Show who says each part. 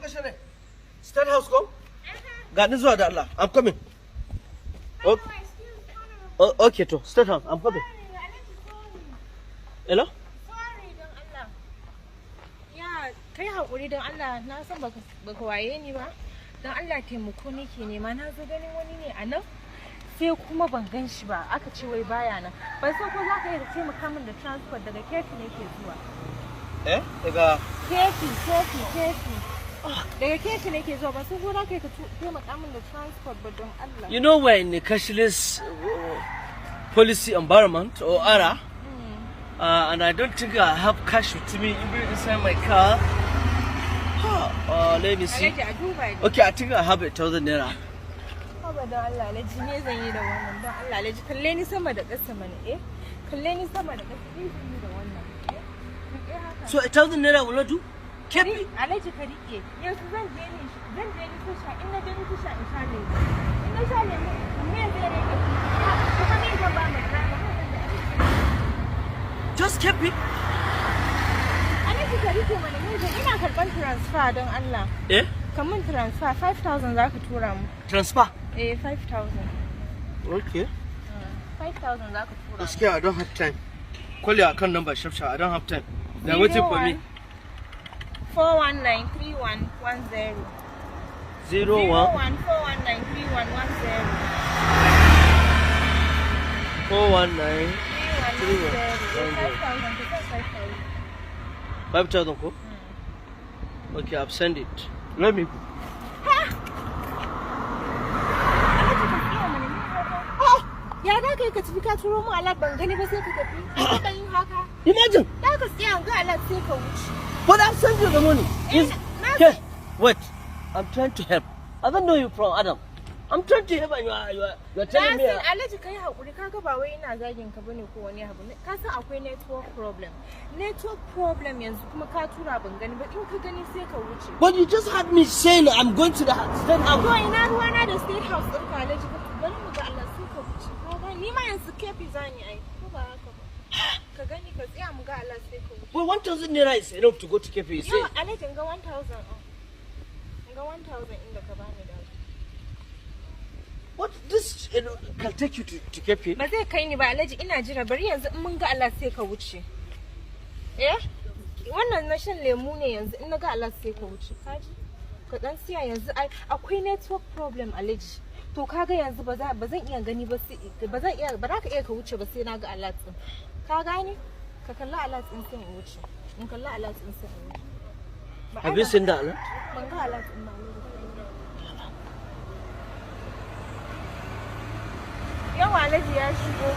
Speaker 1: Wanka. State House ko? Ga ni zuwa da Allah. I'm coming. Okay. Oh, okay to State House. I'm coming. Hello?
Speaker 2: Sorry don Allah. Ya kai haƙuri don Allah, na san baka waye ni ba. Don Allah taimako nake nema, na zo ganin wani ne a nan. Sai kuma ban gan shi ba, aka ce wai baya nan. Ban san ko za ka iya taimaka min da transport, daga Keffi nake zuwa.
Speaker 1: Eh? Daga
Speaker 2: Keffi, Keffi, Keffi. Daga Keffi nake zuwa, ban san ko za ka iya taimaka min da transport ba don Allah.
Speaker 1: You know we're in a cashless policy environment or era. And I don't think I have cash with me even inside my car. Let me see.
Speaker 2: Alhaji, a duba ni.
Speaker 1: Okay, I think I have 1,000 naira.
Speaker 2: Haba don Allah Alhaji, me zan yi da wannan? Don Allah Alhaji, kalle ni sama da ƙasa mana, eh, kalle ni sama da ƙasa, me zan yi da wannan, eh? Riƙe haka.
Speaker 1: So 1,000 naira will not do? Keffi?
Speaker 2: Alhaji, ka riƙe. Yanzu zan je ni tasha, in na je ni tasha in sha lemu, in na sha lemu me zai rage kuma? Me zan ba mu driver? Me zan da
Speaker 1: Just Keffi?
Speaker 2: Alhaji, ka riƙe mana, me zan, ina karɓar transfer don Allah.
Speaker 1: Eh?
Speaker 2: Ka min transfer 5000 zaka tura mu.
Speaker 1: Transfer?
Speaker 2: Eh, 5000.
Speaker 1: Okay.
Speaker 2: 5000 zaka tura mu.
Speaker 1: Gaskiya I don't have time. Call your account number, sharp sharp. I don't have time. They're waiting for me.
Speaker 2: 4193110.
Speaker 1: 01
Speaker 2: 1 4193110.
Speaker 1: 419
Speaker 2: 3110. 5000, ka sa 5000.
Speaker 1: 5,000 ko? Okay, I've sent it. Let me go.
Speaker 2: Alhaji, ka tsaya mana, me haka? Ya da kai ka tafi, ka turo mu alert ban gani ba sai ka tafi. Ka taɓa yin haka?
Speaker 1: Imagine.
Speaker 2: Da ka tsaya ga alert sai ka wuce.
Speaker 1: But I've sent you the money. Is
Speaker 2: Na
Speaker 1: Okay, wait. I'm trying to help. I don't know you from Adam. I'm trying to help and you are telling me.
Speaker 2: Na san Alhaji, kai hakuri, kaga ba wai ina zagin ka bane ko wani abu. Ka san akwai network problem. Network problem, yanzu kuma ka tura ban gani ba, in ka gani sai ka wuce.
Speaker 1: But you just had me saying I'm going to the State House.
Speaker 2: To ina ruwana da State House ɗinka, Alhaji? Bari mu ga alert sai ka wuce. Ka gani ni ma yanzu Keffi zani ai, ko ba haka ba? Ka gani, ka tsaya mu ga alert sai ka wuce.
Speaker 1: Well, 1,000 naira is enough to go to Keffi. You say.
Speaker 2: Yawa Alhaji, ga 1000 ɗin. Ga 1000 inda ka bani da.
Speaker 1: What this can take you to Keffi?
Speaker 2: Ba zai kai ni ba Alhaji, ina jira, bari yanzu in mun ga alert sai ka wuce. Eh? Wannan na shan lemu ne, yanzu in na ga alert sai ka wuce. Kaji? Ka dan siya yanzu, ai akwai network problem Alhaji. To kaga yanzu ba zan iya gani ba, sai ba zan iya ba za ka iya ka wuce ba sai na ga alert din. Ka gane? Ka kalla alert din sai in wuce. In kalla alert din sai in wuce. Ba
Speaker 1: Have you seen that alert?
Speaker 2: Ban ga alert din ba Alhaji. Yawa Alhaji ya shigo.